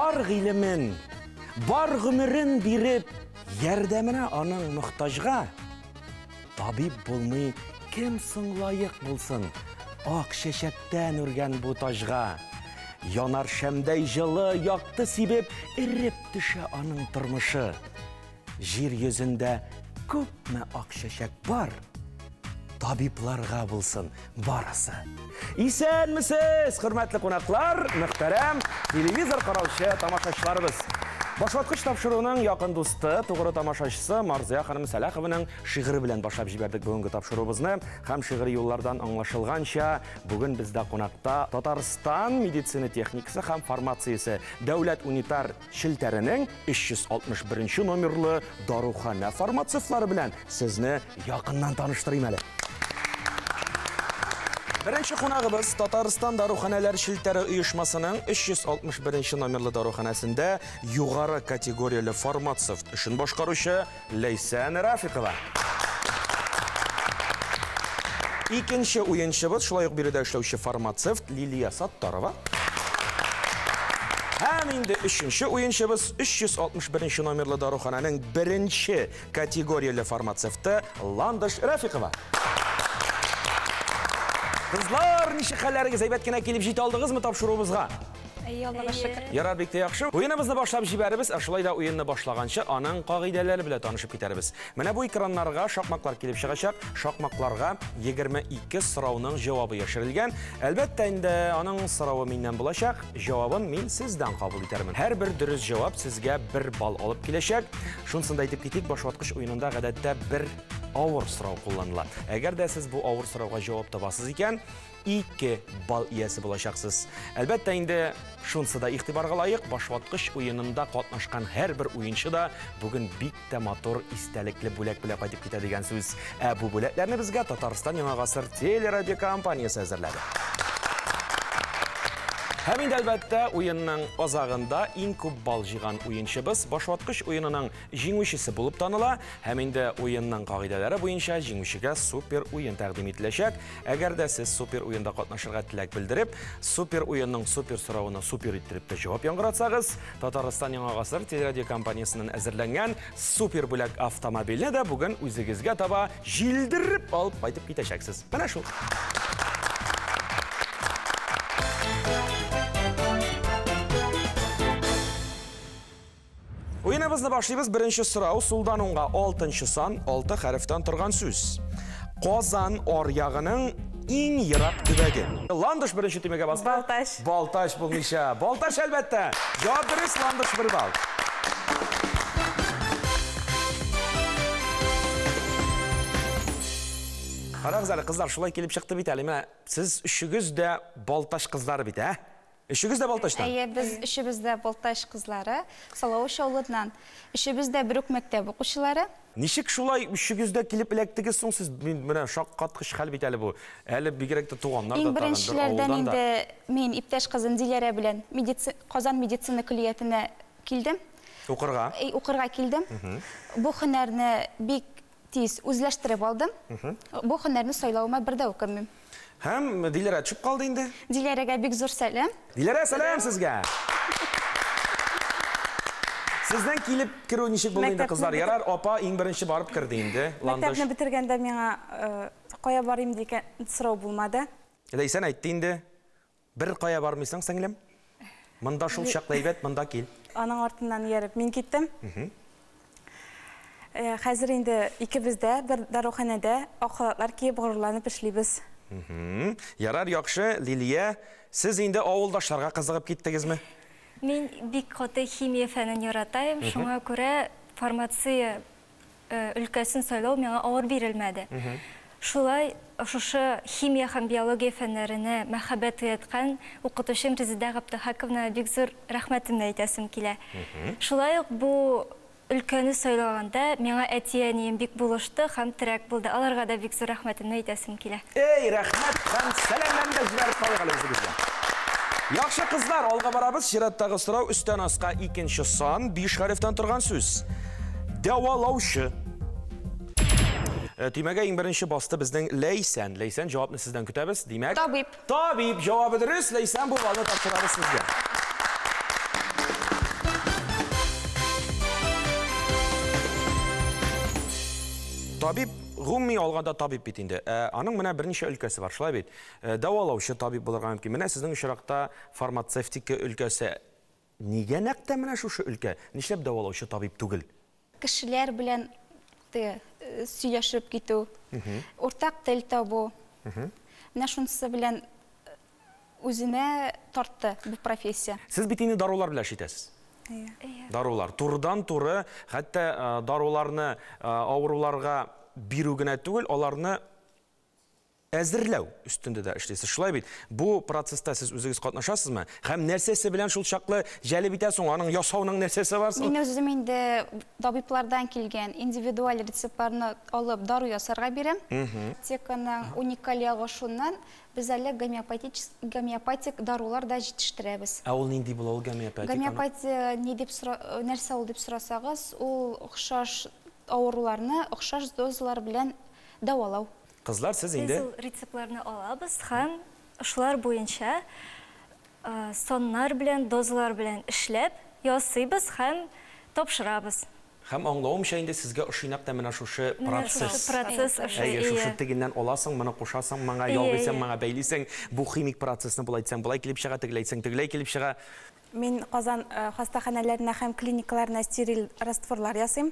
Бар гыйлемен, бар гомерен биреп, ярдәменә аның мохтаҗга, табиб булмый кем соң лаек булсын ак чәчәктән үргән бу таҗга? Янар шәмдәй җылы, якты сибеп, эреп төшә аның тормышы. Җир йөзендә күпме ак чәчәк бар, табибларга булсын барысы. Исәнмесез, хөрмәтле кунаклар, мөхтәрәм телевизор караучы тамашачыларыбыз. Башваткыч тапшыруының якын дусты, тугры тамашачысы Марзия ханым Сәлахованың шигыре белән башлап җибәрдек бүгенге тапшыруыбызны. Һәм шигъри юллардан аңлашылганча, бүген бездә кунакта Татарстан медицина техникасы һәм фармациясе дәүләт унитар челтәренең 361 нче номерлы даруханә фармацевтлары белән сезне якыннан таныштырыйм әле. Беренче кунагыбыз Татарстан даруханәләр челтәре оешмасының 361 нче номерлы даруханәсендә югары категорияле фармацевт эшен башкаручы Ләйсән Рафикова. Икенче уенчыбыз, шулай ук биредә эшләүче фармацевт Лилия Саттарова. Һәм инде өченче уенчыбыз 361 нче номерлы даруханәнең беренче категорияле фармацевты Ландыш Рафикова. Кызлар, ничек хәлләрегез? Әйбәт кенә килеп җитә алдыгызмы тапшыруыбызга? Әйе, Аллага шөкер. Ярар, бик тә яхшы. Уеныбызны башлап җибәребез, ә шулай да уенны башлаганчы аның кагыйдәләре белән танышып китәрбез. Менә бу экраннарга шакмаклар килеп чыгачак. Шакмакларга 22 сорауның җавабы яшерелгән. Әлбәттә инде, аның соравы миннән булачак, җавабын мин сездән кабул итәрмен. Һәрбер дөрес җавап сезгә бер балл алып киләчәк. Шунысын да әйтеп китик, башваткыч уенында гадәттә бер авыр сорау кулланыла. Әгәр дә сез бу авыр сорауга җавап табасыз икән, 2 балл иясе булачаксыз. Әлбәттә инде, шунсы да игътибарга лаек, башваткыч уенында катнашкан һәрбер уенчы да бүген бик тә матур истәлекле бүләк белән кайтып китә дигән сүз. Ә бу бүләкләрне безгә Татарстан Яңа гасыр телерадиокомпаниясе әзерләде. Һәм инде, әлбәттә, уенның азагында иң күп балл җыйган уенчыбыз башваткыч уенының җиңүчесе булып таныла. Һәм инде уенның кагыйдәләре буенча җиңүчегә супер уен тәкъдим ителәчәк. Әгәр дә сез супер уенда катнашырга теләк белдереп, супер уенның супер соравына супер иттереп тә җавап яңгыратсагыз, Татарстан Яңа гасыр телерадиокомпаниясеннән әзерләнгән супер бүләк автомобильне дә бүген үзегезгә таба җилдереп алып кайтып китәчәксез. Менә шул. Уеныбызны башлыйбыз. Беренче сорау сулдан уңга алтынчы сан, алты хәрефтән торган сүз. Казан аръягының иң ерак төбәге. Ландыш беренче төймәгә басты. Балтач. Балтач булмыйча. Балтач, әлбәттә. Җавап дөрес, Ландыш бер балл. Карагыз әле, кызлар, шулай килеп чыкты бит әле. Менә сез өчегез дә Балтач кызлары бит, ә? Өчегез дә Балтачтан? Әйе, без өчебез дә Балтач кызлары, Салавыч авылыннан. Өчебез дә бер үк мәктәп укучылары. Ничек шулай өчегез дә килеп эләктегез соң сез? Мин менә шаккаткыч хәл бит әле бу. Әле бигрәк тә туганнар Иң да тагын, бер беренчеләрдән авылдан да. инде мин иптәш кызым Диләрә белән медици Казан медицина көллиятенә килдем. Укырга? Әй, укырга килдем. Бу һөнәрне бик Тиз үзләштереп алдым. Бу һөнәрне сайлавыма бер дә үкенмим. Һәм Диләрә төшеп калды инде. Диләрәгә бик зур сәлам. Диләрә, сәлам сезгә! Сезнең килеп керү ничек булды инде, кызлар? Ярар, апа иң беренче барып керде инде, Ландыш. Мәктәпне бетергәндә миңа кая барыйм дигән сорау булмады. Ләйсән әйтте инде. Бер кая бармыйсың, сеңлем? Монда шул чаклы әйбәт, монда кил. Аның артыннан ияреп мин киттем. Хәзер инде икебез дә бер даруханәдә ак халатлар киеп горурланып эшлибез. Ярар, яхшы, Лилия, сез инде авылдашларга кызыгып киттегезме? Мин бик каты химия фәнен яратаем, шуңа күрә фармация өлкәсен сайлау миңа авыр бирелмәде. Шулай шушы химия һәм биология фәннәренә мәхәббәт уяткан укытучым Резеда Габдехаковнага бик зур рәхмәтемне әйтәсем килә. Шулай ук бу өлкәне сайлаганда миңа әти-әнием бик булышты һәм терәк булды. Аларга да бик зур рәхмәтемне әйтәсем килә. Эй, рәхмәт һәм сәламнәрне дә җибәреп калыйк әле үзегезгә. Яхшы, кызлар, алга барабыз. Чираттагы сорау өстән аска икенче сан, биш хәрефтән торган сүз. Дәвалаучы. Э, төймәгә иң беренче басты безнең Ләйсән. Ләйсән, җавапны сездән көтәбез. Димәк, Табиб. Табиб җавабы дөрес. Ләйсән, бу баллны тапшырабыз сезгә. Табиб, гомуми алганда табиб бит инде. Аның менә берничә өлкәсе бар, шулай бит? Дәвалаучы табиб булырга мөмкин. Менә сезнең очракта фармацевтика өлкәсе. Нигә нәкъ тә менә шушы өлкә? Нишләп дәвалаучы табиб түгел? Кешеләр белән сөйләшеп китү, уртак тел табу. Менә шунысы белән үзенә тартты бу профессия. Сез бит инде дарулар белән эш итәсез. Дарулар. Турыдан-туры, хәтта даруларны авыруларга бирү генә түгел, аларны әзерләү өстендә дә эшлисез. Шулай бит? Бу процесста сез үзегез катнашасызмы? Һәм нәрсәсе белән шул чаклы җәлеп итә соң? Аның ясауның нәрсәсе бар соң? Мин үзем инде табиблардан килгән индивидуаль рецептларны алып дару ясарга бирәм. Аптеканың уникаль ягы шуннан, без әле гомеопатик дарулар да җитештерәбез. Ә ул нинди була ул гомеопатик? Гомеопатия ни дип нәрсә ул дип сорасагыз, ул охшаш авыруларны охшаш дозалар белән дәвалау. Кызлар, сез инде Без ул рецептларны алабыз һәм шулар буенча саннар белән, дозалар белән эшләп ясыйбыз һәм тапшырабыз. Һәм аңлавымча инде сезгә ошый нәкъ тә менә шушы процесс. Процесс ошый. Әйе, шушы тегеннән аласың, моны кушасың, моңа ялгыйсың, моңа бәйлисең. Бу химик процессны болай әйтсәң, болай килеп чыга, тегеләй әйтсәң, тегеләй килеп чыга. Мин Казан хастаханәләренә һәм клиникаларына стериль растворлар ясыйм.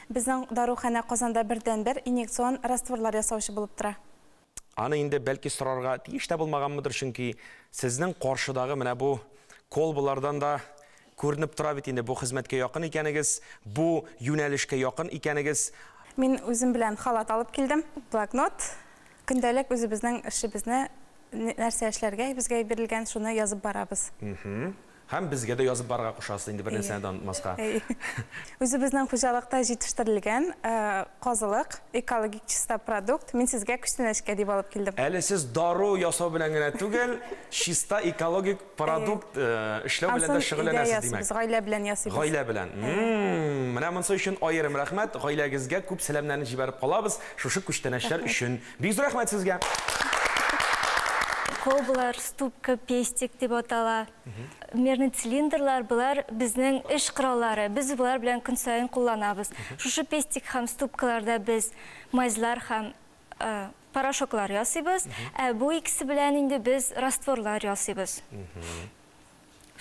Безнең даруханә Казанда бердәнбер инъекцион растворлар ясаучы булып тора. Аны инде бәлки сорарга тиеш тә булмаганмыдыр, чөнки сезнең каршыдагы менә бу колбалардан да күренеп тора бит инде бу хезмәткә якын икәнегез, бу юнәлешкә якын икәнегез. Мин үзем белән халат алып килдем, блокнот. Көндәлек үзебезнең эшебезне, нәрсә эшләргә безгә бирелгән, шуны язып барабыз. Һәм безгә дә язып барырга кушасыз инде, бер нәрсәне дә онытмаска. Үзебезнең хуҗалыкта җитештерелгән казылык, экологик чиста продукт. Мин сезгә күчтәнәчкә дип алып килдем. Әле сез дару ясау белән генә түгел, чиста экологик продукт эшләү белән дә шөгыльләнәсез, димәк. Без гаилә белән ясыйбыз. Гаилә белән. Менә монысы өчен аерым рәхмәт. Гаиләгезгә күп сәламнәрне җибәреп калабыз шушы күчтәнәчләр өчен. Бик зур рәхмәт сезгә. Колбалар, ступка, пестик дип атала. Мерный цилиндрлар, булар безнең эш кораллары. Без булар белән көн саен кулланабыз. Шушы пестик һәм ступкаларда без мазьлар һәм порошоклар ясыйбыз. Ә бу икесе белән инде без растворлар ясыйбыз.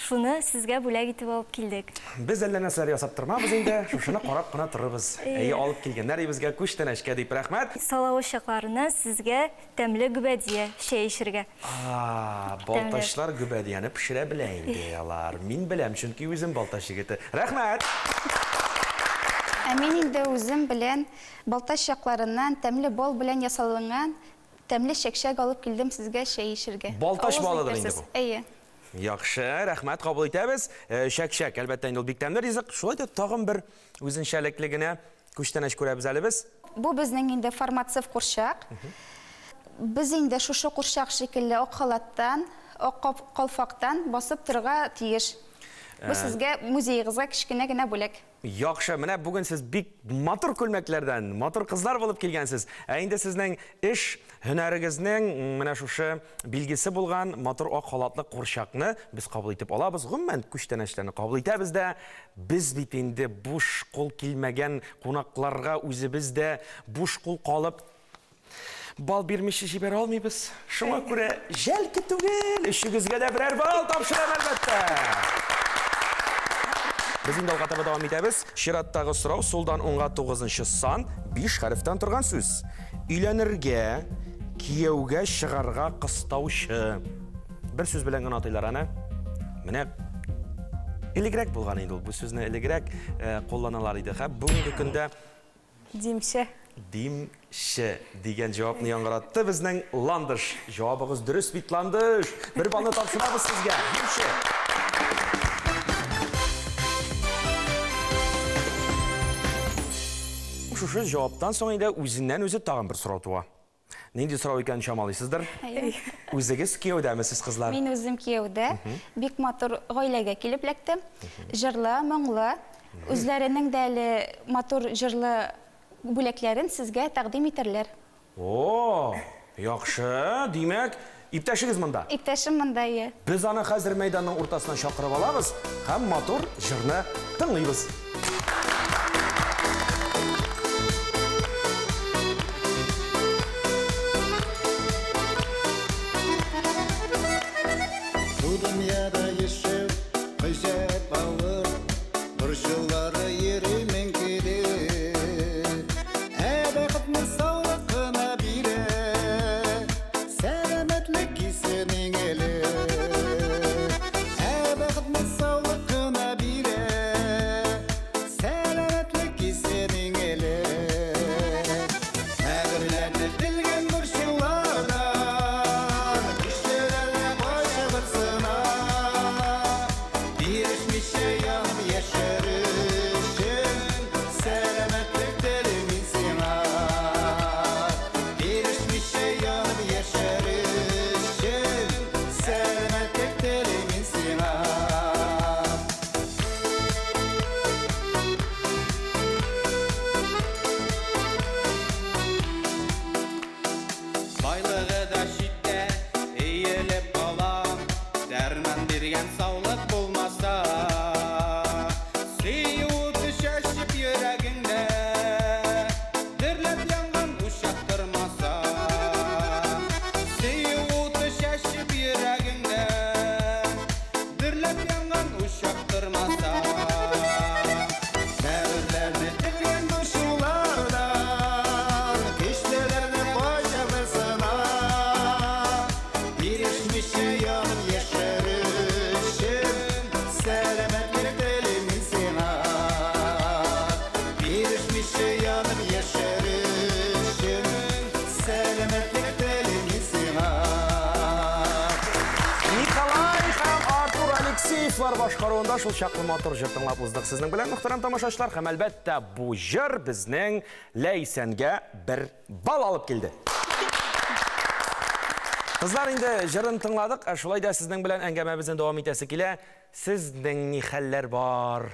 Шуны сезгә бүләк итеп алып килдек. Без әллә нәрсәләр ясап тормабыз инде, шушыны карап кына торырбыз. Әйе, алып килгәннәр безгә күчтәнәчкә дип рәхмәт. Салавыч якларыннан сезгә тәмле гөбәдия чәй эчергә. Балтачлар гөбәдияне пешерә белә инде алар. Мин беләм, чөнки үзем балтач егете. Рәхмәт. Ә мин инде үзем белән балтач якларыннан тәмле бал белән ясалган тәмле чәкчәк алып килдем сезгә чәй эчергә. Балтач балыдыр инде бу. Әйе. Яхшы, рәхмәт, кабул итәбез. Чәкчәк, әлбәттә, инде ул бик тәмле ризык. Шулай да тагын бер үзенчәлекле генә күчтәнәч күрәбез әле без. Бу безнең инде фармацевт курчак. Без инде шушы курчак шикелле ак халаттан, ак калфактан басып торырга тиеш. Бу сезгә музеегызга кечкенә генә бүләк. Яхшы, менә бүген сез бик матур күлмәкләрдән, матур кызлар булып килгәнсез. Ә инде сезнең эш һөнәрегезнең менә шушы билгесе булган матур ак халатлы курчакны без кабул итеп алабыз. Гомумән, күчтәнәчләрне кабул итәбез дә. Без бит инде буш кул килмәгән кунакларга үзебез дә буш кул калып бал бирмичә җибәрә алмыйбыз. Шуңа күрә жәлке түгел, өчегезгә дә берәр бал тапшырам, әлбәттә. Без инде алга таба дәвам итәбез. Чираттагы сорау сулдан уңга 9-нчы сан, 5 хәрефтән торган сүз. Өйләнергә, кияүгә чыгарга кыстаучы. Бер сүз белән генә атыйлар аны. Менә элегрәк булган инде ул. Бу сүзне элегрәк кулланалар иде. Һәм бүгенге көндә Димче. Димче дигән җавапны яңгыратты безнең Ландыш. Җавабыгыз дөрес бит, Ландыш. Бер балны тапшырабыз сезгә. Димче. Шушы җаваптан соң инде үзеннән үзе тагын бер сорау туа. Нинди сорау икәнен чамалыйсыздыр? Үзегез кияүдәме сез, кызлар? Мин үзем кияүдә. Бик матур гаиләгә килеп эләктем. Җырлы, моңлы. Үзләренең дә әле матур җырлы бүләкләрен сезгә тәкъдим итәрләр. О, яхшы. Димәк, иптәшегез монда? Иптәшем монда, иә. Без аны хәзер мәйданның уртасына чакырып алабыз һәм матур җырны тыңлыйбыз. Солистлар башкаруында шул чаклы матур җыр тыңлап уздык сезнең белән, мөхтәрәм тамашачылар, һәм әлбәттә бу җыр безнең Ләйсәнгә бер балл алып килде. Кызлар, инде җырын тыңладык, ә шулай да сезнең белән әңгәмәбезне дәвам итәсе килә. Сезнең ни хәлләр бар?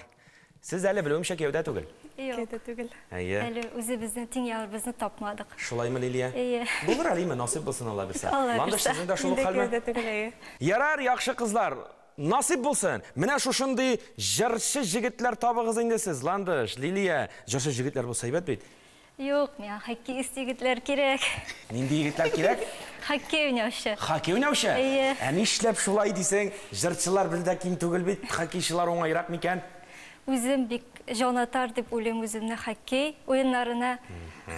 Сез әле белүемчә кияүдә түгел. Юк. Кияүдә түгел. Әйе. Әле үзебезнең тиң ярыбызны тапмадык. Шулаймы, Лилия? Әйе. Булыр әле, насыйп булсын Алла бирсә. Алла Ландыш, бирсә. сезнең дә шул Мин ук дә хәлме? кияүдә түгел, әйе. Ярар, яхшы кызлар, насыйп булсын. Менә шушындый җырчы җегетләр табыгыз инде сез, Ландыш, Лилия. Җырчы җегетләр булса әйбәт бит. Юк, миңа хоккеист егетләр кирәк. Нинди егетләр кирәк? Хоккей уйнаучы. Хоккей уйнаучы? Әйе. Ә нишләп шулай дисең? Җырчылар бездә ким түгел бит, хоккейчылар уңайрак микән? Үзем бик җанатар дип уйлыйм үземне хоккей уеннарына.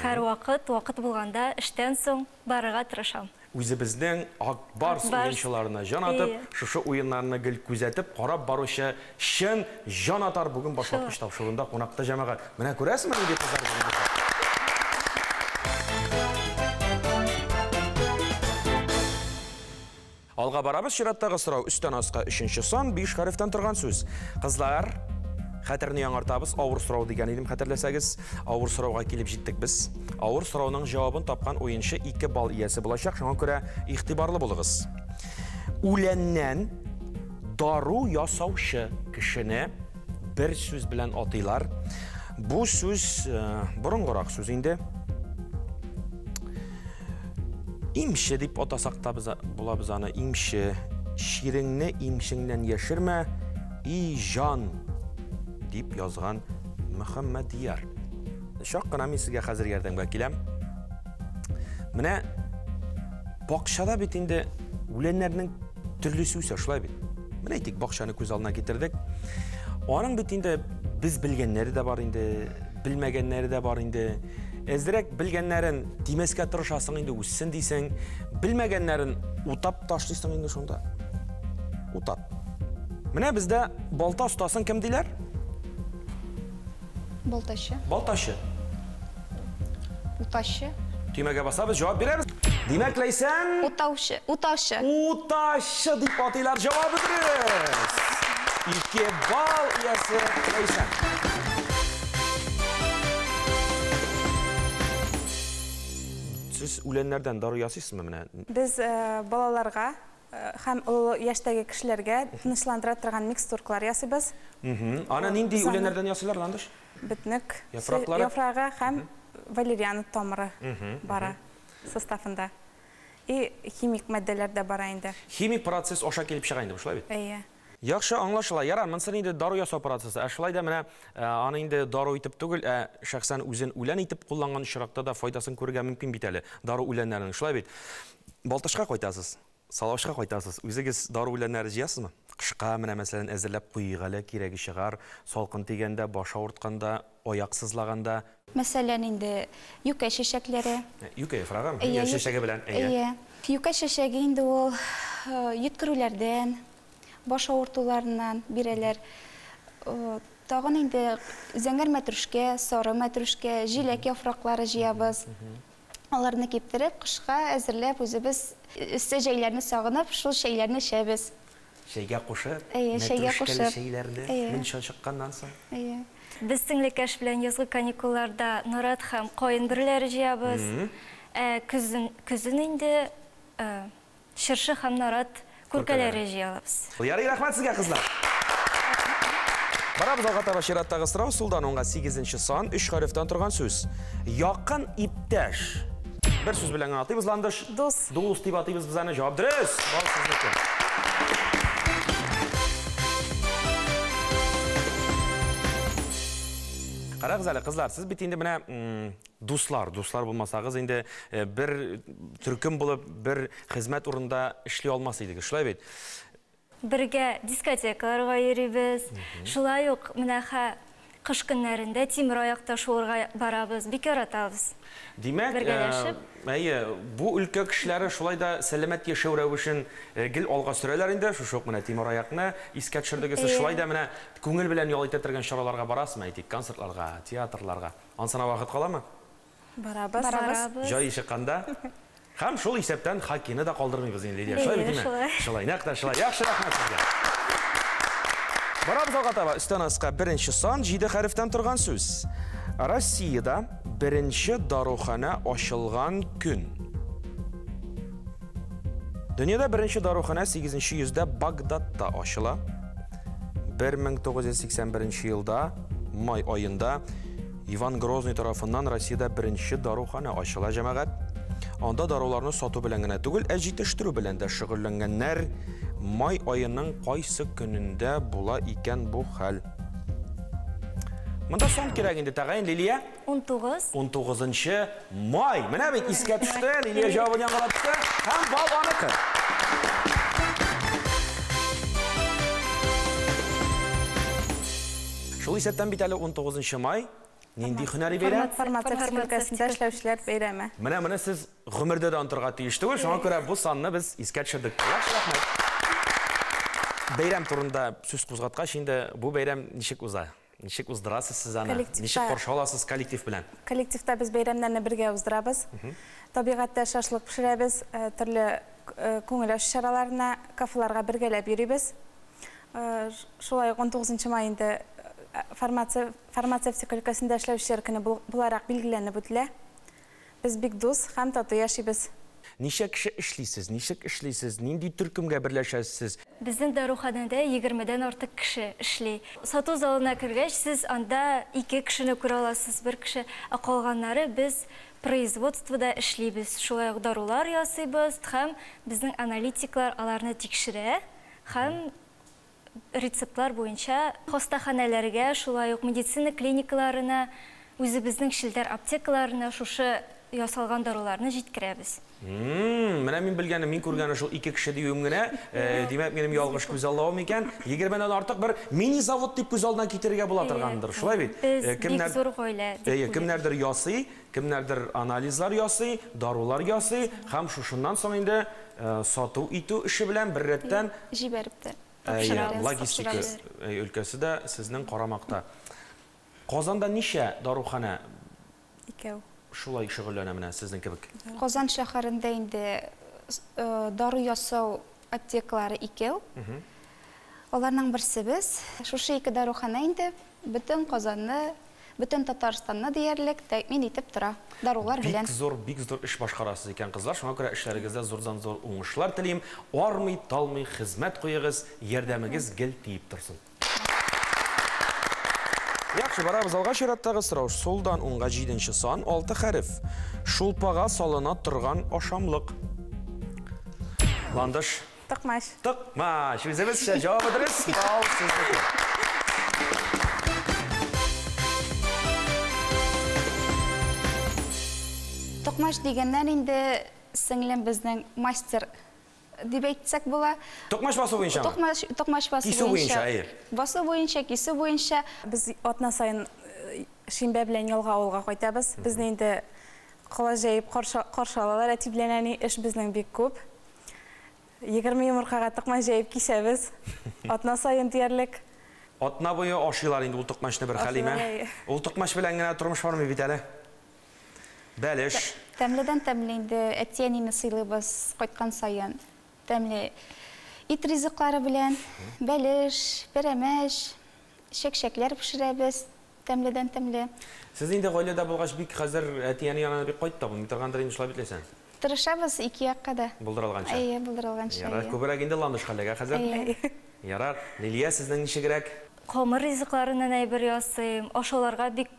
Һәрвакыт, вакыт булганда, эштән соң барырга тырышам. Үзебезнең Ак Барс Ак Барс. уенчыларына җан атып, Әйе. шушы уеннарны гел күзәтеп, карап баручы чын җанатар бүген Башваткыч тапшыруында кунакта, җәмәгать. Менә күрәсезме, нинди кызлар бүген бездә? Алга барабыз, чираттагы сорау өстән аска өченче сан, 5 хәрефтән торган сүз. Кызлар, хәтерне яңартабыз. Авыр сорау дигән идем, хәтерләсәгез, авыр сорауга килеп җиттек без. Авыр сорауның җавабын тапкан уенчы 2 балл иясе булачак, шуңа күрә игътибарлы булыгыз. Үләннән дару ясаучы кешене бер сүз белән атыйлар. Бу сүз борынгырак сүз инде. Имче дип атасак та булабыз аны, имче. Чиреңне имчеңнән яшермә, и җан дип язган Мөхәммәдияр. Чак кына мин сезгә хәзер ярдәмгә киләм. Менә бакчада бит инде үләннәрнең төрлесе үсә, шулай бит. Менә әйтик, бакчаны күз алдына китердек. Аның бит инде без белгәннәре дә бар инде, белмәгәннәре дә бар инде. Әзрәк белгәннәрен тимәскә тырышасың инде, үссен дисең, белмәгәннәрен утап ташлыйсың инде шунда. Утап. Менә бездә балта остасын кем диләр? Балтачы. Балтачы. Уташы. Төймәгә басабыз, җавап бирәбез. Димәк, Ләйсән? Утаучы. Уташы. Уташы дип атыйлар. Җавабы дөрес. 2 балл иясе Ләйсән. Сез үләннәрдән дару ясыйсызмы менә? Без балаларга һәм олы яшьтәге кешеләргә тынычландыра торган микстуркалар ясыйбыз. Аны нинди үләннәрдән ясыйлар, Ландыш? Бөтнек Яфраклары? яфрагы һәм валериана тамыры бара составында. И химик матдәләр дә бара инде. Химик процесс аша килеп чыга инде, шулай бит? Әйе. Яхшы аңлашыла. Ярар, монысы инде дару ясау процессы. Ә шулай да менә аны инде дару итеп түгел, ә шәхсән үзен үлән итеп кулланган очракта да файдасын күрергә мөмкин бит әле дару үләннәренең, шулай бит? Балтачка кайтасыз, Салавычка кайтасыз. Үзегез дару үләннәре җыясызмы? Кышка менә мәсәлән әзерләп куйыйк әле, кирәге чыгар, салкын тигәндә, баш авыртканда, аяк сызлаганда. Мәсәлән, инде юкә чәчәкләре. Юкә яфрагы, Әйе, чәчәге белән, әйе. Әйе. Юкә чәчәге инде ул йөткерүләрдән, баш авыртуларыннан бирәләр. Тагын инде зәңгәр мәтрүшкә, сары мәтрүшкә, җиләк яфраклары җыябыз. Аларны киптереп, кышка әзерләп, үзебез эссе җәйләрне сагынып, шул чәйләрне эчәбез. Чәйгә кушып, Әйе, чәйгә мәтрүшкәле кушып. чәйләрне Әйе. мунча чыкканнан соң. Әйе. Без сеңлекәш белән язгы каникулларда нарат һәм каен бөреләре җыябыз. Көзен инде чыршы һәм нарат күркәләре җыябыз. Ярый, рәхмәт сезгә, кызлар. Барабыз алга таба чираттагы сорау, сулдан уңга 8 сан, 3 хәрефтән торган сүз. Якын иптәш. Бер сүз белән генә атыйбыз, Ландыш. Дус. Дус дип атыйбыз без аны. Җавап дөрес. Бал сезнеке. Карагыз әле, кызлар, сез бит инде менә дуслар, дуслар булмасагыз инде бер төркем булып, бер хезмәт урында эшли алмас идегез, шулай бит? Бергә дискотекаларга йөрибез. Шулай ук менә кыш көннәрендә тимер аякта шуырга барабыз, бик яратабыз. Димәк, Бергәләшеп. әйе, бу өлкә кешеләре шулай да сәламәт яшәү рәвешен гел алга сөрәләр инде, шушы ук менә тимер аякны искә төшердегез. Әйе. Шулай да менә күңел белән ял итә торган чараларга барасызмы, әйтик, концертларга, театрларга? Ансына вакыт каламы? Барабыз. Барабыз. Җай чыкканда. Һәм шул исәптән хоккейны да калдырмыйбыз инде, Лилия. Шулай бит, Әйе, димме? шулай. Шулай, нәкъ тә шулай. Яхшы, рәхмәт сезгә. Барабыз алга таба. Өстән аска беренче сан, 7 хәрефтән торган сүз. Россиядә беренче даруханә ачылган көн. Дөньяда беренче даруханә 8 йөздә Багдадта ачыла. 1981 елда май аенда Иван Грозный тарафыннан Россиядә беренче даруханә ачыла, җәмәгать. Анда даруларны сату белән генә түгел, ә җитештерү белән дә шөгыльләнгәннәр. Май аеның кайсы көнендә була икән бу хәл? Монда сан кирәк инде тәгаен, Лилия. 19. 19 май. Менә бит искә төште, Лилия җавабын яңгыратты һәм бал аныкы. Шул исәптән бит әле 19 май нинди һөнәри бәйрәм? Фармацевтика өлкәсендә эшләүчеләр бәйрәме. Менә моны сез гомердә дә онытырга тиеш түгел, шуңа күрә бу санны без искә төшердек. Яхшы, рәхмәт. Бәйрәм турында сүз кузгаткач, инде бу бәйрәм ничек уза? Ничек уздырасыз сез аны? Ничек каршы аласыз коллектив белән? Коллективта без бәйрәмнәрне бергә уздырабыз. Табигатьтә шашлык пешерәбез, төрле күңел ачу чараларына, кафеларга бергәләп йөрибез. Шулай ук 19 май инде фармацевтика өлкәсендә эшләүчеләр көне буларак билгеләнеп үтелә. Без бик дус һәм тату яшибез. Ничә кеше эшлисез, ничек эшлисез, нинди төркемгә берләшәсез? Безнең даруханәдә 20-дән артык кеше эшли. Сату залына кергәч, сез анда 2 кешене күрә аласыз, бер кеше, ә калганнары без производствода эшлибез. Шулай ук дарулар ясыйбыз һәм безнең аналитиклар аларны тикшерә һәм рецептлар буенча хастаханәләргә, шулай ук медицина клиникаларына, үзебезнең челтәр аптекаларына шушы ясалган даруларны җиткерәбез. Менә мин белгәнем, мин күргәнем шул 2 кеше диюем генә, димәк, минем ялгыш күз аллавым икән. 20-дән артык бер мини-завод дип күз алдына китерергә була торгандыр. Шулай бит? Без бик зур гаилә дип уйлыйм. Кемнәрдер ясый, кемнәрдер анализлар ясый, дарулар ясый һәм шушыннан соң инде сату итү эше белән бер рәттән җибәреп тә. Логистика өлкәсе дә сезнең карамакта. Казанда ничә даруханә? Икәү. Шулай шөгыльләнә менә сезнең кебек. Казан шәһәрендә инде дару ясау аптекалары икәү. Аларның берсе без. Шушы ике даруханә инде бөтен Казанны, бөтен Татарстанны диярлек тәэмин итеп тора дарулар белән. Бик зур, бик зур эш башкарасыз икән, кызлар. Шуңа күрә эшләрегездә зурдан-зур уңышлар телим. Армый, талмый хезмәт куегыз, ярдәмегез гел тиеп торсын. Яхшы, барабыз алга. Чираттагы сорау. Сулдан уңга 7 сан, 6 хәреф. Шулпага салына торган ашамлык. Ландыш. Токмач. Токмач. Үзебезчә җавабы дөрес. Бал сезнеке. Токмач дигәннән инде сеңлем безнең мастер дип әйтсәк була. Токмач басу буенча? Токмач басу буенча. Кисү буенча, әйе. Басу буенча, кисү буенча. Без атна сайын шимбә белән ялга авылга кайтабыз. Безне инде колач җәеп каршы алалар. Әти белән әни, эш безнең бик күп. 20 йомыркага токмач җәеп кисәбез. Атна саен диярлек. Атна буе ашыйлар инде ул токмачны бер хәлиме. Ул токмач белән генә тормыш бармый бит әле. Бәлеш. Тәмледән тәмле инде әти-әнине сыйлыйбыз кайткан саен. Тәмле ит ризыклары белән бәлеш, пәрәмәч, чәк-чәкләр пешерәбез. Тәмледән тәмле. Сез инде гаиләдә булгач бик хәзер әти-әни янына бик кайтты, булмый торгандыр инде шулай бит ләсән. Тырышабыз ике якка да. Булдыра алганча. Әйе, булдыра алганча. Ярар, күбрәк инде Ландыш хәлләгә хәзер. Ярар, Лилия, сезнең ничегрәк? Камыр ризыкларыннан әйбер ясыйм, ашаларга бик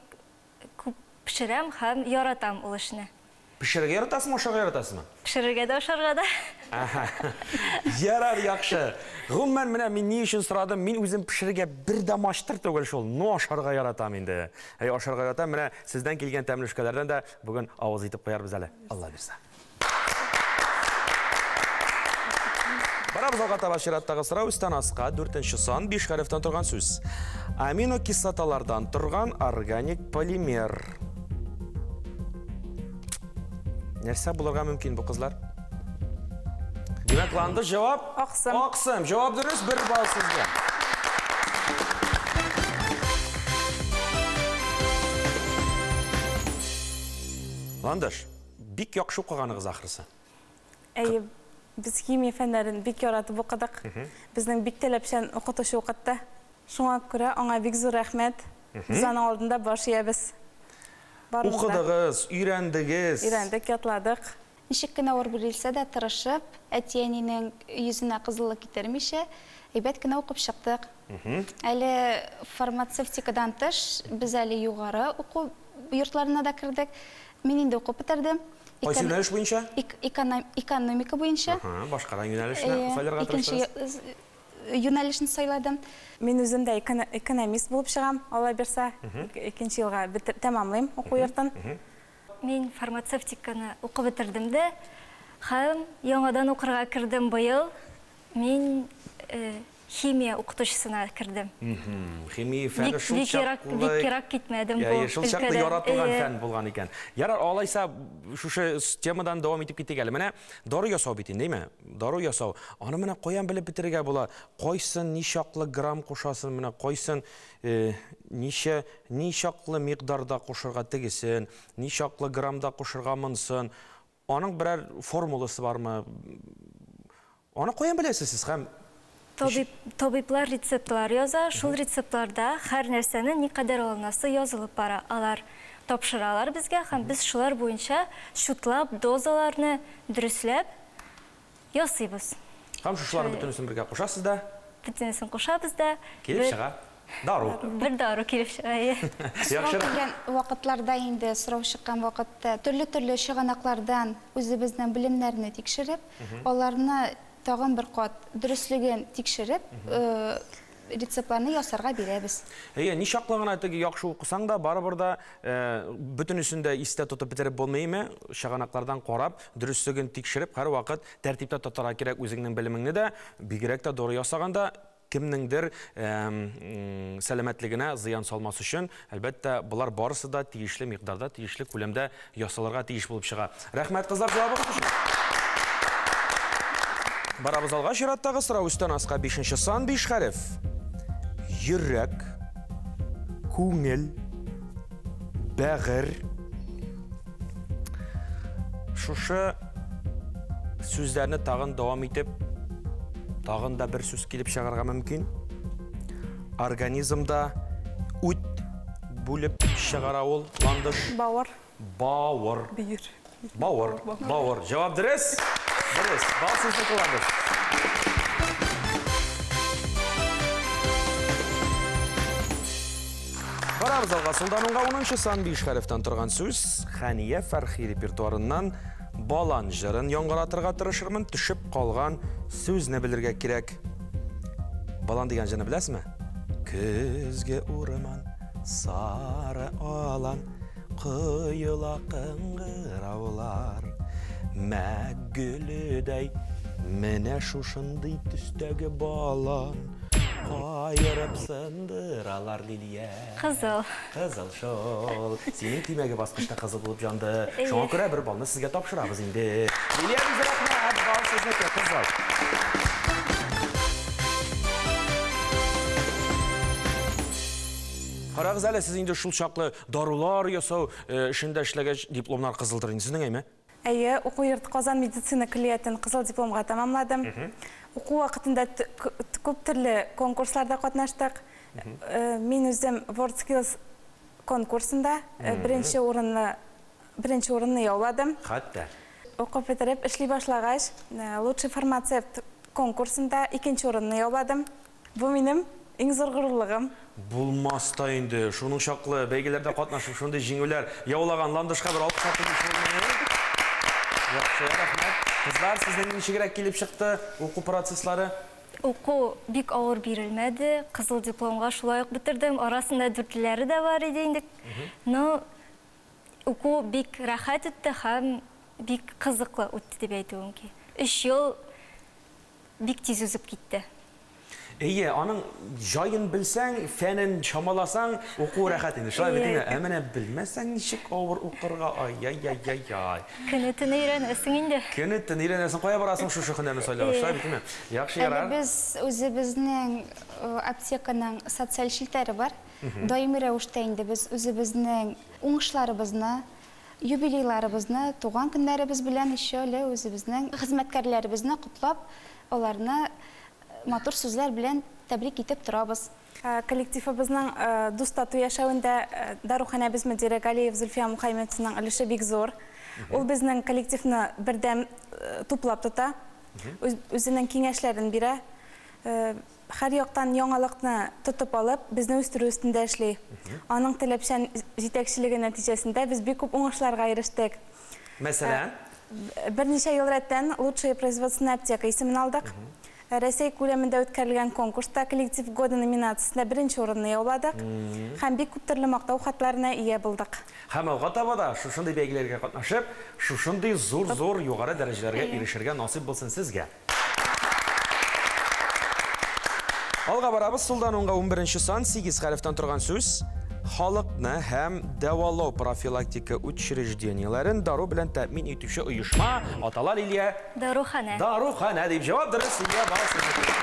күп пешерәм һәм яратам ул эшне. Пешерергә яратасызмы, ашарга яратасызмы? Пешерергә дә, ашарга да. Ярар, яхшы. Гомумән, менә мин ни өчен сорадым, мин үзем пешерергә бер дә мастер түгел шул, но ашарга яратам инде. Әй, ашарга яратам, менә сездән килгән тәмлүшкәләрдән дә бүген авыз итеп куярбыз әле. Алла бирсә. Барабыз алга таба. Чираттагы сорау өстән аска, 4 сан, 5 хәрефтән торган сүз. Аминокислоталардан торган органик полимер. Нәрсә булырга мөмкин бу, кызлар? Димәк, Ландыш, җавап? Аксым. Аксым. Җавап дөрес, 1 балл сезгә. Ландыш, бик яхшы укыганыгыз ахрысы. Әйе, без химия фәннәрен бик яратып укыдык. Безнең бик таләпчән укытучы укытты. Шуңа күрә аңа бик зур рәхмәт. Без аның алдында баш иябез. Укыдыгыз, өйрәндегез. Өйрәндек, ятладык. Ничек кенә авыр бирелсә дә, тырышып, әти-әнинең йөзенә кызыллык китермичә, әйбәт кенә укып чыктык. Әле фармацевтикадан тыш, без әле югары уку йортларына да кердек. Мин инде укып бетердем. Кайсы юнәлеш буенча? Экономика буенча. Башкаран юнәлешне сайларга тырыштыгыз. Юнәлешне сайладым. Мин үзем дә экономист булып чыгам, Алла бирсә. Икенче елга тәмамлыйм уку йортын. Мин фармацевтиканы укып бетердем дә, һәм яңадан укырга кердем быел. Мин химия укытучысына кердем. Химия фәне шул чаклы... Бик ерак китмәдем бу. Шул чаклы яратылган фән булган икән. Ярар, алайса шушы темадан дәвам итеп китик әле. Менә дару ясау бит инде, әйме? Дару ясау. Аны менә каян белеп бетерергә була? Кайсын ничаклы грамм кушасын, менә кайсын ничә ничаклы микъдарда кушырга тегесен, ничаклы граммда кушырга монсын. Аның берәр формуласы бармы? Аны каян беләсез сез һәм Табиблар рецептлар яза, шул рецептларда һәр нәрсәнең никадәр алынасы язылып бара. Алар тапшыралар безгә һәм без шулар буенча чутлап, дозаларны дөресләп ясыйбыз. Һәм шушыларның бөтенесен бергә кушасыз да? Бөтенесен кушабыз да. Килеп чыга. Дару. Бер дару килеп чыга. Сорау килгән вакытларда инде, сорау чыккан вакытта төрле-төрле чыганаклардан үзебезнең белемнәрне тикшереп, аларны тагын бер кат дөреслеген тикшереп, рецептларны ясарга бирәбез. Әйе, ничаклы гына теге яхшы укысаң да, барыбер да бөтенесен дә истә тотып бетереп булмыймы? Чыганаклардан карап, дөреслеген тикшереп, һәрвакыт тәртиптә тотарга кирәк үзеңнең белемеңне дә, бигрәк тә дару ясаганда кемнеңдер сәламәтлегенә зыян салмас өчен, әлбәттә, болар барысы да тиешле микъдарда, тиешле күләмдә ясалырга тиеш булып чыга. Рәхмәт, кызлар, җавабыгыз өчен. Барабыз алга, чираттагы сорау өстән аска 5 сан, 5 хәреф. Йөрәк, күңел, бәгырь. Шушы сүзләрне тагын дәвам итеп, тагын да бер сүз килеп чыгарга мөмкин. Организмда үт бүлеп чыгара ул, Ландыш. Бавыр. Бавыр. Бөер. Бавыр. Бавыр. Җавап дөрес? Дөрес. Бал сезнеке, Ландыш. Барабыз алга. Сулдан уңга 10 сан 5 хәрефтән торган сүз. Хәния Фәрхи репертуарыннан Балан җырын яңгыратырга тырышырмын, төшеп калган сүзне белергә кирәк. Балан дигән җырны беләсезме? Көзге урман, сары алан, коела кыңгыраулар, мәк гөледәй, менә шушындый төстәге балан, каерып сындыралар, Лилия. Кызыл. Кызыл шул. Синең тимәге баскычта кызыл булып янды. Шуңа күрә бер балны сезгә тапшырабыз инде. Лилия, бик рәхмәт, бал сезнеке, кызыл. Карагыз әле, сез инде шул чаклы дарулар ясау эшендә эшләгәч, дипломнар кызылдыр инде сезнең, әйме? Әйе, уку йорты Казан медицина көллиятен кызыл дипломга тәмамладым. Уку вакытында күп төрле конкурсларда катнаштык. Мин үзем WorldSkills конкурсында беренче урынны яуладым. Хәтта. Укып бетереп эшли башлагач, лучший фармацевт конкурсында икенче урынны яуладым. Бу минем иң зур горурлыгым. Булмас та инде, шуның чаклы бәйгеләрдә катнашып, шундый җиңүләр яулаган Ландышка бер алкыш атып булмый. Яхшы, рәхмәт. Кызлар, сезнең ничегрәк килеп чыкты уку процесслары? Уку бик авыр бирелмәде. Кызыл дипломга шулай ук бетердем. Арасында дүртлеләре дә бар иде инде. Но уку бик рәхәт үтте һәм бик кызыклы үтте дип әйтүем ки. 3 ел бик тиз узып китте. Әйе, аның җаен белсәң, фәнен чамаласаң, уку рәхәт инде. Шулай бит инде. Ә менә белмәсәң, ничек авыр укырга? Ай-яй-яй-яй. Көне-төне өйрәнәсең инде. Көне-төне өйрәнәсең. Кая барасың шушы һөнәрне сайлап? Шулай бит инде. Яхшы, ярар. Без үзебезнең аптеканың социаль челтәре бар. Даими рәвештә инде без үзебезнең уңышларыбызны, юбилейларыбызны, туган көннәребез белән еще әле үзебезнең хезмәткәрләребезне котлап, аларны матур сүзләр белән тәбрик итеп торабыз. Коллективыбызның дус-тату яшәвендә даруханәбез мөдире Галиев Зөлфия Мухаммедовнаның өлеше бик зур. Ул безнең коллективны бердәм туплап тота, үзенең киңәшләрен бирә. Һәр яктан яңалыкны тотып алып, безне үстерү өстендә эшли. Аның таләпчән җитәкчелеге нәтиҗәсендә без бик күп уңышларга ирештек. Мәсәлән? Берничә ел рәттән «Лучшая производственная аптека» исемен алдык. Рәсәй күләмендә үткәрелгән конкурста «Коллектив года» номинациясендә беренче урынны яуладык һәм бик күп төрле мактау хатларына ия булдык. Һәм алга таба да шушындый бәйгеләргә катнашып, шушындый зур-зур югары дәрәҗәләргә ирешергә насыйп булсын сезгә. Алга барабыз, сулдан уңга 11 сан, 8 хәрефтән торган сүз. Халыкны һәм дәвалау профилактика учреждениеләрен дару белән тәэмин итүче оешма атала, Лилия. Даруханә. Даруханә дип җавап дөрес, Лилия, балл сезнеке.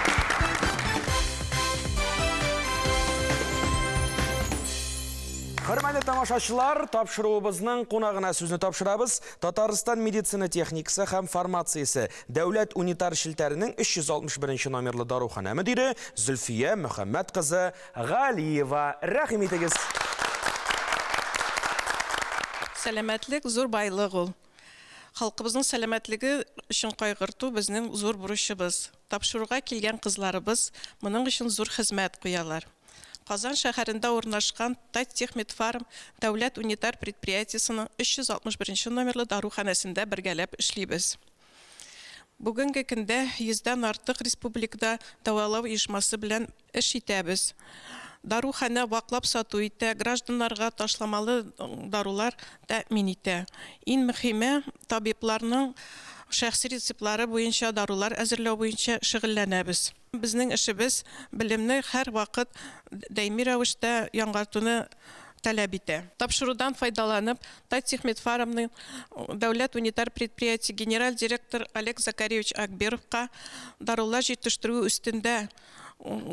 Хөрмәтле тамашачылар, тапшыруыбызның кунагына сүзне тапшырабыз. Татарстан медицина техникасы һәм фармациясе дәүләт унитар челтәренең 361 номерлы даруханә мөдире Зөлфия Мөхәммәт кызы Галиева. Рәхим итегез. Сәламәтлек зур байлык ул. Халкыбызның сәламәтлеге өчен кайгырту безнең зур бурычыбыз. Тапшыруга килгән кызларыбыз моның өчен зур хезмәт куялар. Казан шәһәрендә урнашкан Таттехмедфарм дәүләт унитар предприятиесының 361 номерлы даруханәсендә бергәләп эшлибез. Бүгенге көндә 100-дән артык республикада дәвалау оешмасы белән эш итәбез. Даруханә ваклап сату итә, гражданнарга ташламалы дарулар тәэмин итә. Иң мөһиме, табибларның шәхси рецептлары буенча дарулар әзерләү буенча шөгыльләнәбез. Безнең эшебез белемне һәр вакыт даими рәвештә яңартуны таләп итә. Тапшырудан файдаланып, Таттехмедфармның дәүләт унитар предприятие генераль директор Олег Закаревич Акберовка дарулар җитештерү өстендә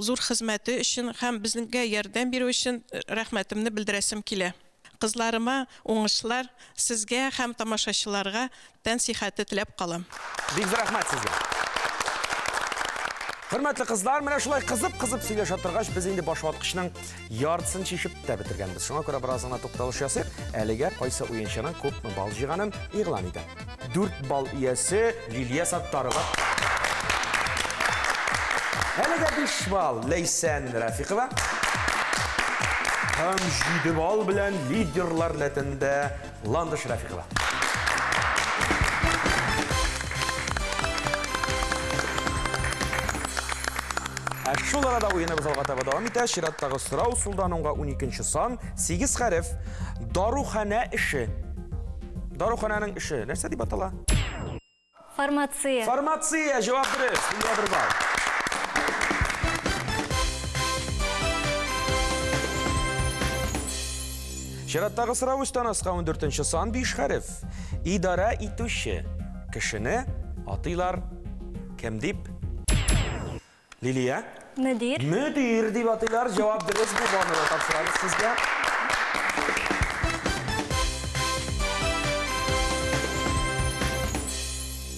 зур хезмәте өчен һәм безгә ярдәм бирү өчен рәхмәтемне белдерәсем килә. Кызларыма уңышлар, сезгә һәм тамашачыларга тән сихәте теләп калам. Бик зур рәхмәт сезгә. Хөрмәтле кызлар, менә шулай кызып-кызып сөйләшә торгач, без инде башваткычның яртысын чишеп тә бетергәнбез. Шуңа күрә бераз гына тукталыш ясыйк. Әлегә кайсы уенчының күпме балл җыйганын игълан итәм. 4 балл иясе Лилия Саттарова. Әлегә 5 балл Ләйсән Рафикова. Һәм 7 балл белән лидерлар рәтендә Ландыш Рафикова. Ә шул арада уеныбыз алга таба дәвам итә. Чираттагы сорау сулдан уңга 12 сан, 8 хәреф. Даруханә эше. Даруханәнең эше нәрсә дип атала? Фармация. Фармация, җавап дөрес. Лилия бер балл. Чираттагы сорау өстән аска 14 сан, 5 хәреф. Идарә итүче кешене атыйлар кем дип? Лилия? Мөдир. Мөдир дип атыйлар. Җавап дөрес, бу баллны да тапшырабыз сезгә.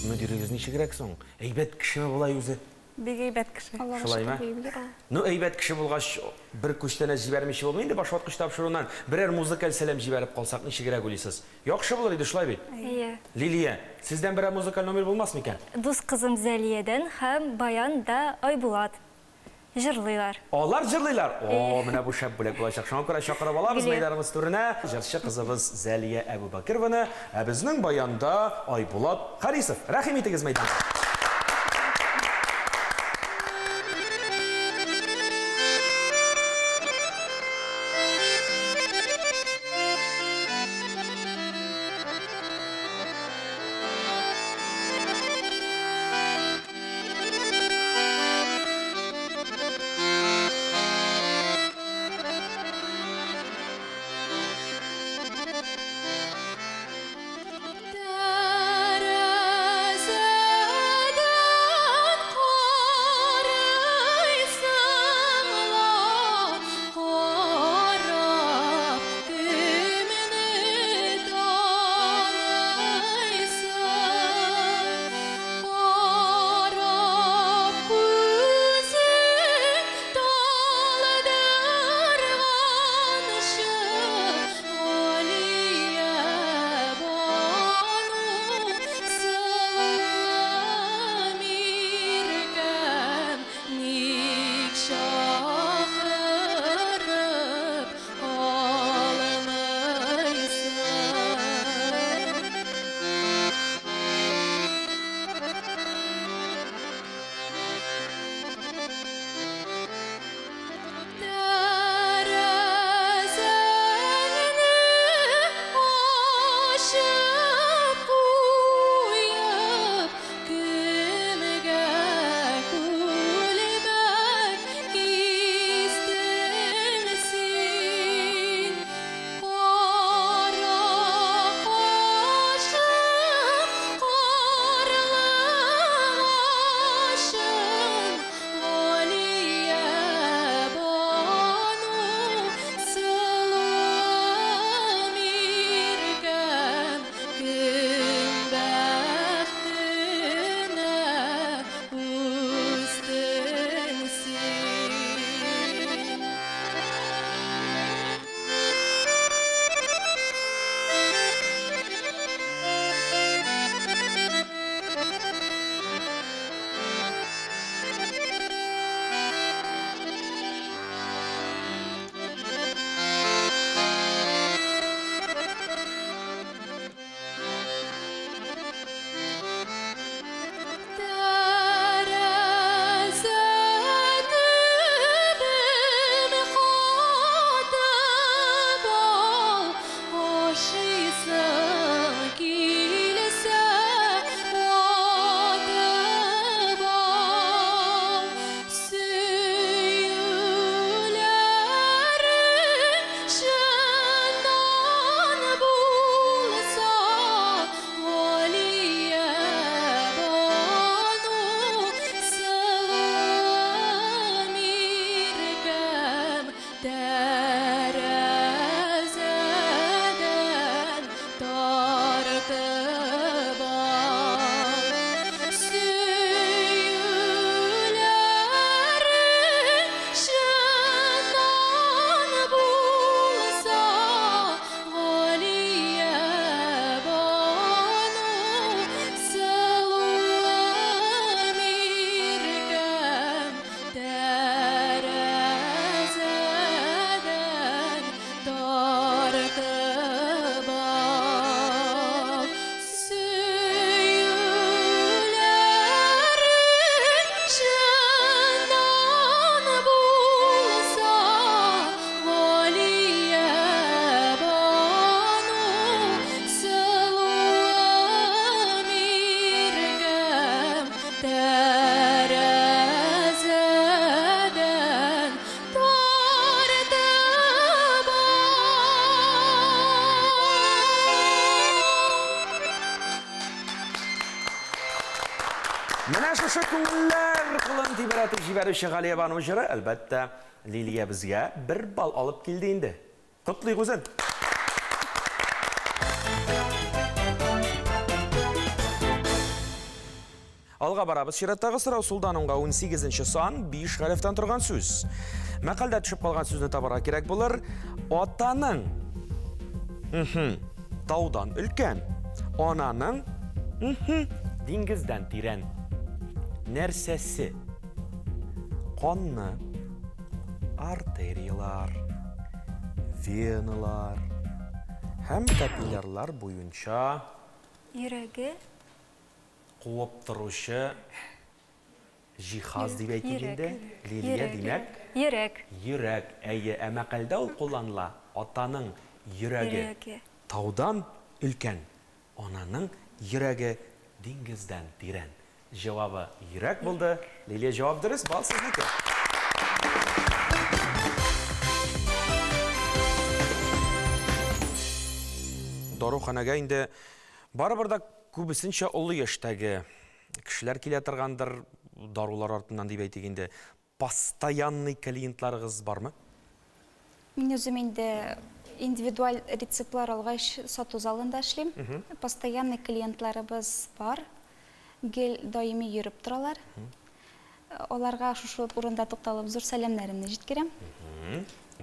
Мөдирегез ничегрәк соң? Әйбәт кешеме болай үзе? Бик әйбәт кеше. Шулаймы? Ну, әйбәт кеше булгач, бер күчтәнәч җибәрмичә булмый инде башваткыч тапшыруыннан. Берәр музыкаль сәлам җибәреп калсак, ничегрәк уйлыйсыз? Яхшы булыр иде, шулай бит? Әйе. Лилия, сездән берәр музыкаль номер булмас микән? Дус кызым Зәлиядән һәм баянда Айбулат җырлыйлар. Алар җырлыйлар? О, менә бу шәп бүләк булачак. Шуңа күрә чакырып алабыз мәйданыбыз түренә җырчы кызыбыз Зәлия Әбүбәкированы, ә безнең баянда Айбулат Харисов. Рәхим итегез мәйданга. Tara Тәрәзәдән тартып ал. Менә шушы күңелләр кылын тибрәтеп җибәрүче Галиябану җыры, әлбәттә, Лилия безгә бер балл алып килде инде. Котлыйк үзен. Алга барабыз. Чираттагы сорау сулдан уңга 18 сан, 5 хәрефтән торган сүз. Мәкальдә төшеп калган сүзне табарга кирәк булыр. Атаның таудан өлкән, ананың диңгездән тирән. Нәрсәсе? Канны, артериялар, веналар һәм капиллярлар буенча Йөрәге. Куып торучы җиһаз дип әйтик инде. Лилия, димәк, Йөрәк. Йөрәк. Әйе, ә мәкальдә ул кулланыла. Атаның йөрәге таудан өлкән, ананың йөрәге диңгездән тирән. Җавабы йөрәк булды. Лилия, җавап дөрес, балл сезнеке. Даруханәгә инде барыбер да күбесенчә олы яшьтәге кешеләр килә торгандыр, дарулар артыннан дип әйтик инде. Постоянный клиентларыгыз бармы? Мин үзем инде индивидуаль рецептлар алгач сату залында эшлим. Постоянный клиентларыбыз бар. Гел даими йөреп торалар. Аларга шушы урында тукталып зур сәламнәремне җиткерәм.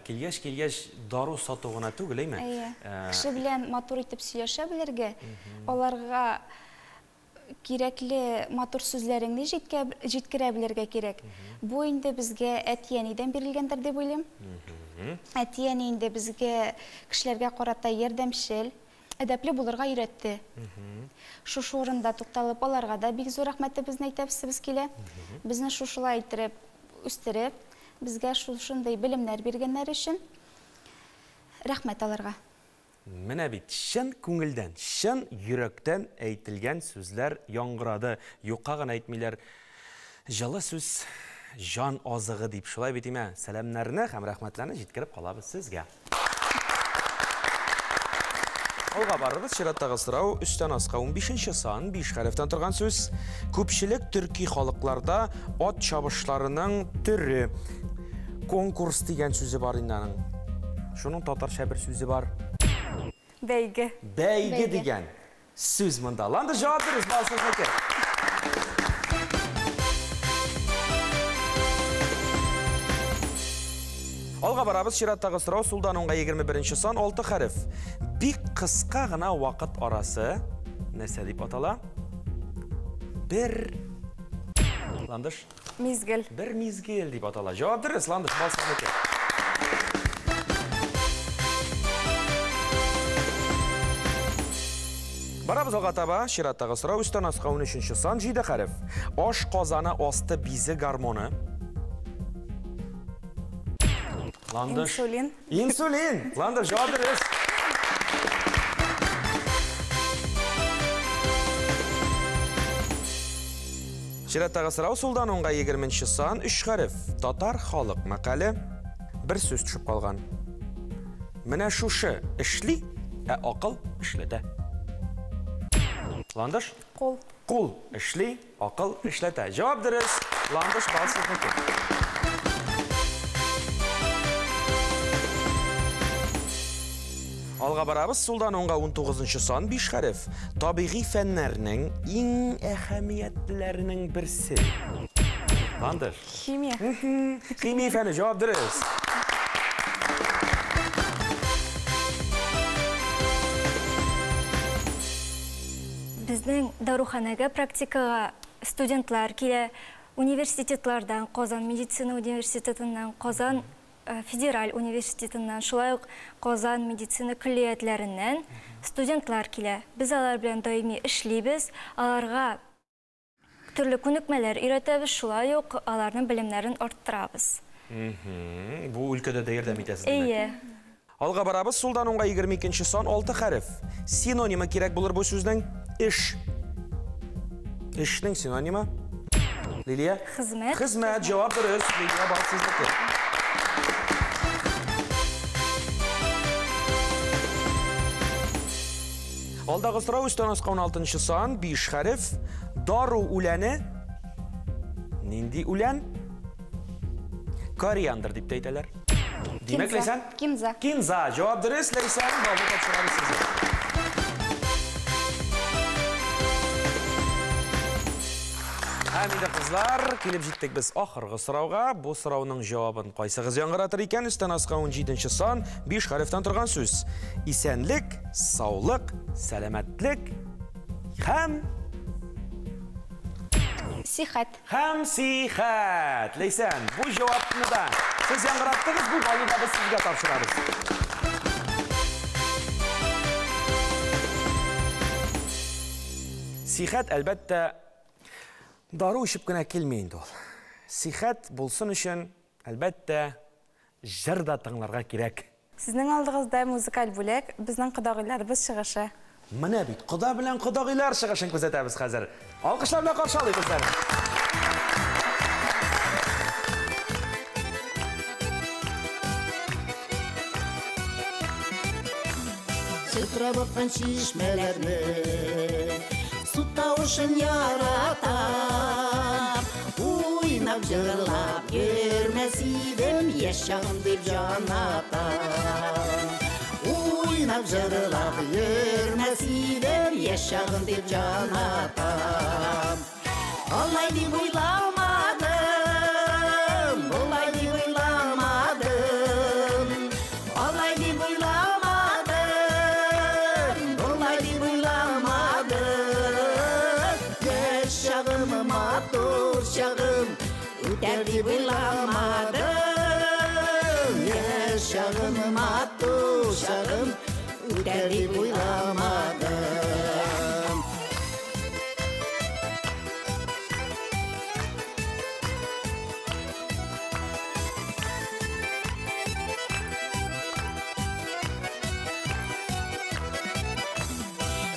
Килгәч, килгәч дару сату гына түгел, әйме? Әйе. Кеше белән матур итеп сөйләшә белергә, аларга кирәкле матур сүзләреңне җиткерә белергә кирәк. Бу инде безгә әти-әнидән бирелгәндер дип уйлыйм. Әти-әни инде безгә кешеләргә карата ярдәмчел, әдәпле булырга өйрәтте. Шушы урында тукталып, аларга да бик зур рәхмәтебезне әйтәбез килә. Безне шушылай иттереп үстереп, безгә шушындай белемнәр биргәннәр өчен рәхмәт аларга. Менә бит чын күңелдән, чын йөрәктән әйтелгән сүзләр яңгырады. Юкка гына әйтмиләр. Җылы сүз җан азыгы дип. Шулай бит име? Сәламнәрне һәм рәхмәтләрне җиткереп калабыз сезгә. Алга барырбыз. Чираттагы сорау өстән аска 15 сан, 5 хәрефтән торган сүз. Күпчелек төрки халыкларда ат чабышларының төре. Конкурс дигән сүзе бар инде аның. Шуның татарча бер сүзе бар. Бәйге. Бәйге дигән сүз монда. Ландыш, җавап дөрес, балл сезнеке. Алга барабыз. Чираттагы сорау сулдан уңга 21 сан, 6 хәреф. Бик кыска гына вакыт арасы нәрсә дип атала? Бер Ландыш. Мизгел. Бер мизгел дип атала. Җавап дөрес, Ландыш, балл сезнеке. Барабыз алга таба. Чираттагы сорау өстән аска 13 сан, 7 хәреф. Аш казаны асты бизе гормоны. Ландыш. Инсулин. Инсулин. Ландыш, җавап дөрес. Чираттагы сорау сулдан уңга 20 сан, 3 хәреф. Татар халык мәкале. Бер сүз төшеп калган. Менә шушы эшли, ә акыл эшләтә. Ландыш? Кул. Кул эшли, акыл эшләтә. Җавап дөрес. Ландыш, балл сезнеке. Алга барабыз. Сулдан уңга 19 сан, 5 хәреф. Табигый фәннәрнең иң әһәмиятлеләренең берсе. Ландыш. Химия. Химия фәне, җавап дөрес. Безнең даруханәгә практикага студентлар килә, университетлардан, Казан медицина университетыннан, Казан федераль университетыннан, шулай ук Казан медицина көллиятләреннән студентлар килә. Без алар белән даими эшлибез, аларга төрле күнекмәләр өйрәтәбез, шулай ук аларның белемнәрен арттырабыз. Бу өлкәдә дә ярдәм итәсез, димәк. Әйе. Алга барабыз. Сулдан уңга 22 сан, 6 хәреф. Синонимы кирәк булыр бу сүзнең. Эш. Эшнең синонимы? Лилия? Хезмәт. Хезмәт, җавап дөрес. Лилия, бал сезнеке. Алдагы сорау өстән аска 16 сан, 5 хәреф. Дару үләне. Нинди үлән? Кориандр дип тә әйтәләр. Димәк, Ләйсән? Кинза. Кинза. Җавап дөрес, Ләйсән. Балны тапшырабыз сезгә. Һәм инде кызлар, килеп җиттек без ахыргы сорауга. Бу сорауның җавабын кайсыгыз яңгыратыр икән? Өстән аска 17 сан, 5 хәрефтән торган сүз. Исәнлек, саулык, сәламәтлек һәм Сихәт. Һәм сихәт. Ләйсән, бу җавапны да сез яңгыраттыгыз, бу балны да без сезгә тапшырабыз. Сихәт, әлбәттә, дару эчеп кенә килми инде ул. Сихәт булсын өчен, әлбәттә, җыр да тыңларга кирәк. Сезнең алдыгызда музыкаль бүләк, безнең кодагыйларыбыз чыгышы. Менә бит, кода белән кодагыйлар чыгышын күзәтәбез хәзер. Алкышлар белән каршы алыйк үзләрен. Чылтырап аккан чишмәләрне, су тавышын яратам. Уйнап җырлап йөрмәс идем, яшь чагым дип җан атам. Уйнап җырлап йөрмәс идем, яшь чагым дип җан атам. Алай дип уйламадым, болай дип уйламадым. Алай дип уйламадым, болай дип уйламадым. Яшь чагым, матур чагым, үтәр дип уйламадым. Яшь чагым, матур чагым, үтәр дип уйламадым.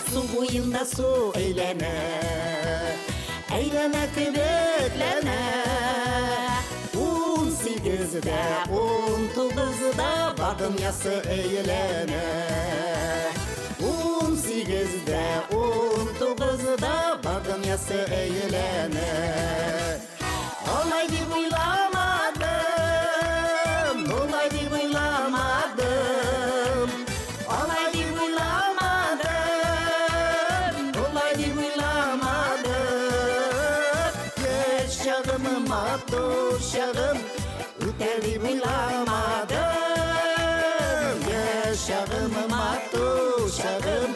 Су буенда су әйләнә, әйләнә кебекләнә. 18-дә, 19-да бар дөньясы әйләнә. 18-дә, 19-да бар дөньясы әйләнә. Алай дип уйламадым, болай дип уйламадым. Алай дип уйламадым, болай дип уйламадым. Яшь чагым, матур чагым, үтәр дип уйламадым. Яшь чагым, матур чагым,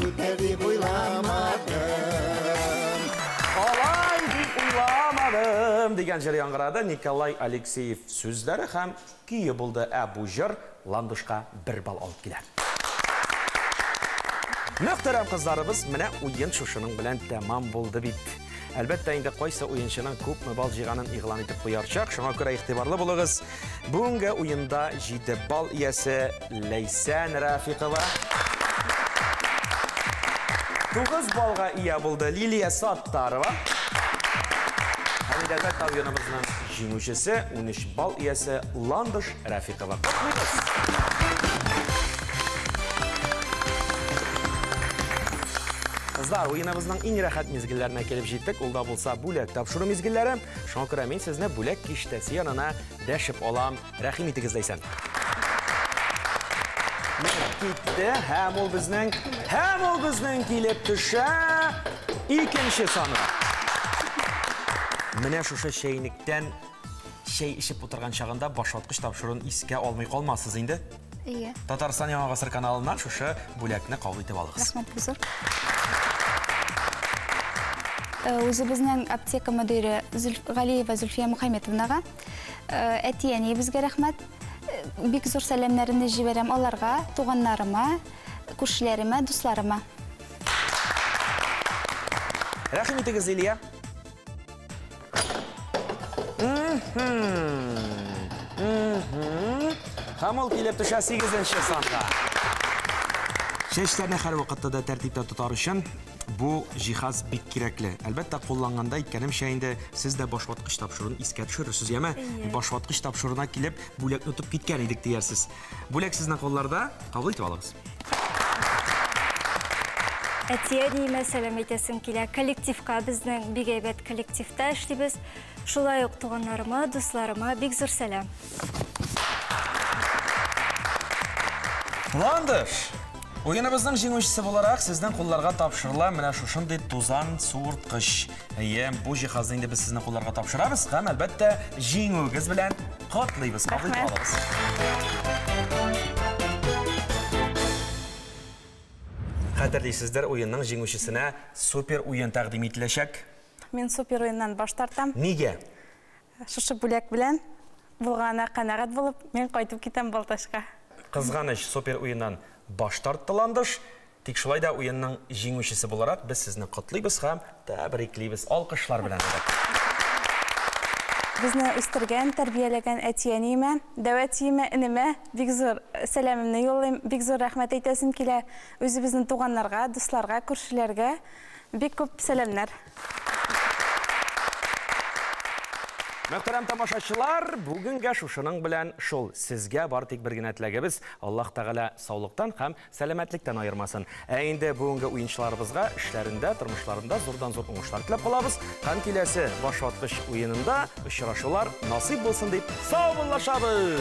үтәр дип уйламадым. Алай дип уйламадым дигән җыр яңгырады. Николай Алексеев сүзләре һәм көе булды. Ә бу җыр Ландышка 1 балл алып килә. Мөхтәрәм кызларыбыз, менә уен шушының белән тәмам булды бит. Әлбәттә, инде кайсы уенчының күпме балл җыйганын игълан итеп куярчак, шуңа күрә игътибарлы булыгыз. Бүгенге уенда 7 балл иясе Ләйсән Рафикова. 9 баллга ия булды Лилия Саттарова. Һәм инде әлбәттә уеныбызның җиңүчесе 13 балл иясе Ландыш Рафикова. Котлыйбыз! Кызлар, уеныбызның иң рәхәт мизгелләренә килеп җиттек. Ул да булса бүләк тапшыру мизгелләре. Шуңа күрә мин сезне бүләк киштәсе янына дәшеп алам. Рәхим итегез, Ләйсән. Менә китте, һәм ул безнең килеп төшә икенче саны. Менә шушы чәйнектән чәй эчеп утырган чагында башваткыч тапшыруын искә алмый калмассыз инде. Ие. Татарстан Яңа Гасыр каналыннан шушы бүләкне кабул итеп алыгыз. Рәхмәт, зур. Үзебезнең аптека мөдире Галиева Зульфия Мухаметовнага, әти-әниебезгә рәхмәт. Бик зур сәламнәремне җибәрәм аларга, туганнарыма, күршеләремә, дусларыма. Рәхим итегез, Лилия. Һәм ул килеп төшә 8-нче санга. Чәчләрне һәр вакытта да тәртиптә тотар өчен Бу җиһаз бик кирәкле. Әлбәттә, кулланганда, әйткәнемчә инде, сез дә башваткыч тапшыруын искә төшерерсез, яме? Башваткыч тапшыруына килеп, бүләкне отып киткән идек диярсез. Бүләк сезнең кулларда, кабул итеп алыгыз. Әти-әниемә сәлам әйтәсем килә. Коллективка, безнең бик әйбәт коллективта эшлибез. Шулай ук туганнарыма, дусларыма бик зур сәлам. Ландыш! Уеныбызның җиңүчесе буларак сезнең кулларга тапшырыла менә шушындый тузан суырткыч. Әйе, бу җиһазны инде без сезнең кулларга тапшырабыз һәм, әлбәттә, җиңүегез белән котлыйбыз. Кабул итеп алыгыз. Хәтерлисездер, уенның җиңүчесенә супер уен тәкъдим ителәчәк. Мин супер уеннан баш тартам. Нигә? Шушы бүләк белән булганына канәгать булып, мин кайтып китәм Балтачка. Кызганыч, супер уеннан баш тартты Ландыш. Тик шулай да уенның җиңүчесе буларак без сезне котлыйбыз һәм тәбриклибез. Алкышлар белән. Безне үстергән, тәрбияләгән әти-әниемә, дәү әтиемә, энемә бик зур сәламемне юллыйм, бик зур рәхмәт әйтәсем килә. Үзебезнең туганнарга, дусларга, күршеләргә бик күп сәламнәр. Мөхтәрәм тамашачылар, бүгенгә шушының белән шул. Сезгә бар тик бер генә теләгебез, Аллаһ Тәгалә саулыктан һәм сәламәтлектән аермасын. Ә инде бүгенге уенчыларыбызга эшләрендә, тормышларында зурдан-зур уңышлар теләп калабыз. Һәм киләсе башваткыч уенында очрашулар насыйп булсын дип саубуллашабыз.